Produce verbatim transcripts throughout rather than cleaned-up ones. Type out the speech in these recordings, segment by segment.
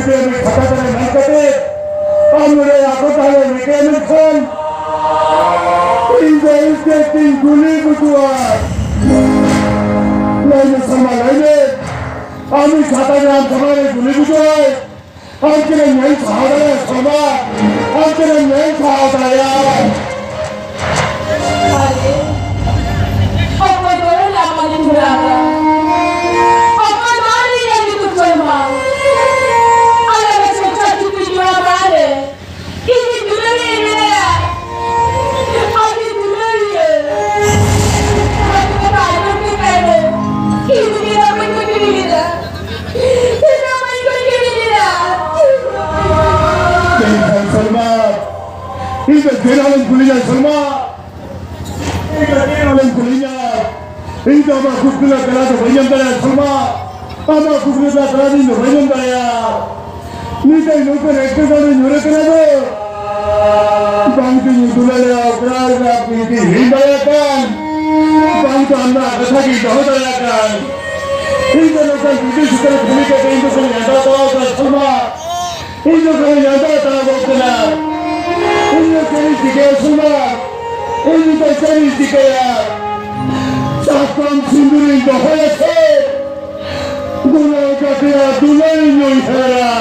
ᱠᱷᱟᱛᱟ ᱠᱚᱨᱮ ᱢᱮᱱ ᱠᱟᱛᱮ ᱟᱢ ᱱᱚᱰᱮ ᱟᱠᱚ ᱛᱟᱦᱞᱮ ᱢᱮᱠᱟᱱᱤᱠ ᱠᱷᱚᱱ ᱤᱧ ᱫᱚ ᱤᱧ ᱛᱮ ᱛᱤᱧ ᱜᱩᱞᱤ ᱜᱩᱡᱩᱜᱼᱟ᱾ ᱞᱟᱹᱭ ᱢᱮ ᱥᱟᱢᱟ, ᱞᱟᱹᱭ ᱢᱮ, ᱟᱢ ᱤᱧ ᱠᱷᱟᱛᱟ ᱨᱮ ᱟᱢ ᱥᱟᱢᱟᱝ ᱨᱮ ᱜᱩᱞᱤ ᱜᱩᱡᱩᱜᱼᱟᱭ? ᱟᱢ ᱪᱮᱫ ᱮᱢ ᱧᱮᱞ ᱥᱟᱦᱟᱣ ᱫᱟᱲᱮᱭᱟᱜᱼᱟ ᱥᱟᱢᱟ? ᱟᱢ ᱪᱮᱫ ᱮᱢ ᱧᱮᱞ ᱥᱟᱦᱟᱣ ᱫᱟᱲᱮᱭᱟᱜᱼᱟ? ᱟᱨᱮ, ᱚᱠᱚᱭ ᱫᱚ ᱞᱟᱢᱟ ᱞᱤᱧ ᱵᱷᱮᱲᱟ ᱠᱟᱱᱟ? ᱚᱠᱚᱭ ᱫᱚ ᱟᱹᱞᱤᱧ ᱞᱟᱹᱜᱤᱫ ᱠᱚ ᱪᱚᱭ ᱢᱟ? ᱟᱞᱮ ᱞᱮ ᱪᱚᱨᱪᱟ ᱪᱩᱯᱤ ᱡᱚᱲᱟ ᱵᱟᱲᱟ ᱞᱮ᱾ ᱤᱧ ᱫᱩᱞᱟᱹᱲᱤᱭᱟᱹ ᱢᱮᱱᱟᱭᱟ᱾ ᱟᱹᱰᱤ ᱫᱩᱞᱟᱹᱲᱤᱭᱟᱹ᱾ ᱟᱹᱰᱤ ᱠᱟᱛᱷᱟ ᱟᱸᱡᱚᱢ ᱯᱮ ᱛᱟᱭ ᱢᱮ᱾ ᱤᱧ ᱫᱚ ᱱᱤᱭᱟᱹ ᱵᱟᱹᱧ ᱠᱩᱞᱤ ᱞᱮᱫᱟ᱾ ᱤᱧ ᱫᱚ ᱵᱟᱹᱧ ᱠᱩᱞᱤ ᱞᱮᱫᱟ᱾ ᱢᱮᱱᱠᱷᱟᱱ ᱥᱚᱞᱢᱟ, ᱤᱧ ᱫᱚ ᱪᱮᱫ ᱦᱚᱸ ᱵᱟᱹᱧ ᱠᱩᱞᱤᱭᱟ ᱥᱚᱞᱢᱟ᱾ ᱤᱧ ᱫᱚ ᱪᱮᱫ ᱦᱚᱸ ᱵᱟᱹᱧ ᱠᱩᱞᱤᱭᱟ᱾ ᱤᱧ ᱫᱚ ᱟᱢᱟᱜ ᱠᱩᱠᱞᱤ ᱨᱮᱱᱟᱜ ᱛᱮᱞᱟ ᱫᱚ ᱵᱟᱹᱧ ᱮᱢ ᱫᱟᱲᱮᱭᱟᱜᱼᱟ ᱥᱚᱞᱢᱟ᱾ ᱟᱢᱟᱜ ᱠᱩᱠᱞᱤ ᱨᱮᱱᱟᱜ ᱛᱮᱞᱟ ᱫᱚ ᱤᱧ ᱫᱚ ᱵᱟᱹᱧ ᱮᱢ ᱫᱟᱲᱮᱭᱟᱜᱼᱟ᱾ ᱱᱤᱛ ᱫᱚ ᱱᱚᱝᱠᱟᱱ ᱮᱴᱠᱮᱴᱚᱬᱮ ᱧᱩᱨ ᱟᱠᱟᱱᱟ ᱫᱚ᱾ ᱵᱟᱝ ᱪᱚᱧ ᱩᱫᱩᱜ ᱫᱟᱲᱮᱭᱟᱜᱼᱟ, ᱚᱠᱟ ᱨᱮ ᱵᱤᱱᱛᱤ ᱦᱤᱲᱤᱧ ᱫᱟᱲᱮᱭᱟᱜ ᱠᱟᱱ᱾ ᱵᱟᱝ ᱪᱚ ᱟᱢᱟᱜ ᱠᱟᱛᱷᱟ ᱜᱤᱧ ᱫᱚᱦᱚ ᱫᱟᱲᱮᱭᱟᱜ ᱠᱟᱱ᱾ ᱤᱧ ᱫᱚ ᱱᱚᱝᱠᱟᱱ ᱵᱤᱫᱮᱥ ᱥᱩᱛᱨᱮ ᱠᱟᱹᱢᱤ ᱠᱟᱛᱮ ᱤᱧ ᱫᱚ ᱠᱷᱟᱹᱞᱤ ᱟᱸᱫᱷᱟ ᱛᱟᱣ ᱠᱟᱱᱟ ᱥᱚᱞᱢᱟ᱾ ᱤᱧ ᱫᱚ ᱠᱷᱟᱹᱞᱤ ᱟᱸᱫᱷᱟ ᱛᱟᱣ ᱠᱟᱱᱟ᱾ ᱤᱧ ᱫᱚ ᱪᱮᱫ ᱤᱧ ᱪᱤᱠᱟᱹᱭᱟ ᱥᱚᱞᱢᱟ? ᱤᱧ ᱫᱚ ᱪᱮᱫ ᱤᱧ ᱪᱤᱠᱟᱹᱭᱟ? ᱥᱟᱥᱟᱝ ᱥᱤᱸᱫᱩᱨᱤᱧ ᱫᱚᱦᱚᱭᱟ ᱥᱮ? ᱫᱩᱞᱟᱹᱲ ᱠᱟᱛᱮ ᱫᱩᱞᱟᱹᱲ ᱧᱩᱭ ᱥᱮᱬᱟ᱾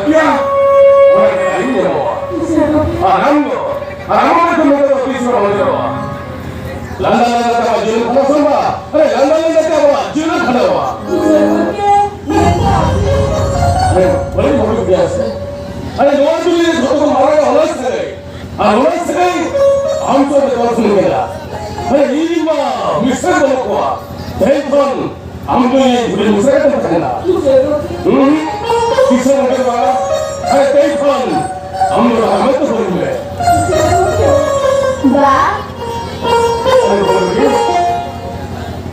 ᱯᱮᱭᱟ, ᱚᱱᱟ ᱜᱮ ᱟᱹᱞᱤᱧ ᱧᱟᱢᱚᱜᱼᱟ᱾ ᱟᱨ ᱟᱢ ᱫᱚ, ᱟᱨ ᱟᱢ ᱫᱚ ᱱᱤᱛᱚᱜ ᱫᱚ ᱛᱤᱥ ᱦᱚᱸ ᱵᱟᱢ ᱧᱟᱢᱚᱜᱼᱟ᱾ ᱞᱟᱸᱫᱟ ᱞᱟᱸᱫᱟ ᱛᱮ ᱟᱵᱚᱣᱟᱜ ᱡᱤᱭᱚᱱ ᱠᱷᱟᱸᱰᱟᱣ ᱥᱟᱢᱵᱟ᱾ ᱟᱨᱮ, ᱞᱟᱸᱫᱟ ᱞᱟᱸᱫᱟ ᱛᱮ ᱟᱵᱚᱣᱟᱜ ᱡᱤᱭᱚᱱ ᱠᱷᱟᱸᱰᱟᱣᱟ᱾ ᱟᱨᱮ, ᱵᱟᱹᱲᱤᱡ ᱵᱟᱹᱲᱤᱡ ᱜᱮᱭᱟ ᱥᱮ? ᱟᱨᱮ, ᱱᱚᱣᱟ ᱫᱩᱱᱤᱭᱟᱹ ᱨᱮ ᱡᱷᱚᱛᱚ ᱠᱷᱚᱱ ᱢᱟᱨᱟᱝ ᱦᱚᱲ ᱥᱟᱹᱜᱟᱹᱭ᱾ ᱟᱨ ᱚᱱᱟ ᱥᱟᱹᱜᱟᱹᱭ ᱟᱢ ᱥᱟᱶ ᱛᱮ ᱛᱚᱞ ᱥᱩᱱᱩᱢ ᱠᱮᱫᱟ᱾ ᱦᱮᱸ, ᱤᱧ ᱢᱟ ᱢᱤᱥᱨᱟ ᱵᱟᱹᱱᱩᱜ ᱠᱚᱣᱟ᱾ ᱛᱮᱦᱮᱧ ᱠᱷᱚᱱ ᱟᱢ ᱫᱚ ᱤᱧ ᱦᱩᱰᱤᱧ ᱢᱤᱥᱨᱟ ᱠᱟᱛᱮᱢ ᱛᱟᱦᱮᱱᱟ᱾ ᱦᱩᱸ? ᱛᱤᱥ ᱦᱚᱸ ᱵᱟᱝ ᱪᱟᱵᱟᱜᱼᱟ᱾ ᱦᱮᱸ, ᱛᱮᱦᱮᱧ ᱠᱷᱚᱱ ᱟᱢ ᱫᱚ ᱦᱟᱢᱮᱴ ᱫᱚ ᱦᱩᱭ ᱢᱮ᱾ ᱵᱟ᱾ ᱦᱮᱸ, ᱵᱟᱹᱵᱩ᱾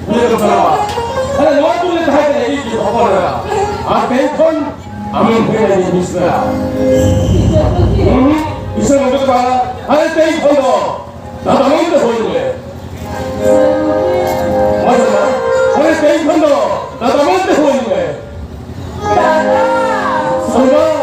ᱩᱱᱤ ᱫᱚ ᱥᱟᱱᱟᱢᱟ᱾ ᱟᱨᱮ, ᱱᱚᱣᱟ ᱠᱚ ᱞᱮ ᱛᱟᱦᱮᱸ ᱠᱟᱱᱟ, ᱤᱧ ᱦᱚᱯᱚᱱ ᱮᱨᱟ᱾ ᱟᱨ ᱛᱮᱦᱮᱧ ᱠᱷᱚᱱ ᱟᱢᱮᱢ ᱦᱩᱭ ᱮᱱᱟ ᱤᱧ ᱢᱤᱥᱨᱟ᱾ ᱦᱩᱸ, ᱤᱥᱤᱱ ᱦᱚᱸ ᱵᱟᱝ᱾ ᱟᱨᱮ, ᱛᱮᱦᱮᱧ ᱠᱷᱚᱱ ᱫᱚ ᱫᱟᱫᱟ ᱢᱮᱱᱛᱮ ᱦᱩᱭ ᱢᱮ᱾ ᱢᱟ ᱥᱟᱱᱟ, ᱟᱨᱮ, ᱛᱮᱦᱮᱧ ᱠᱷᱚᱱ ᱫᱚ ᱫᱟᱫᱟ ᱢᱮᱱᱛᱮ ᱦᱩᱭ ᱢᱮ᱾ ᱥᱟᱱᱟ᱾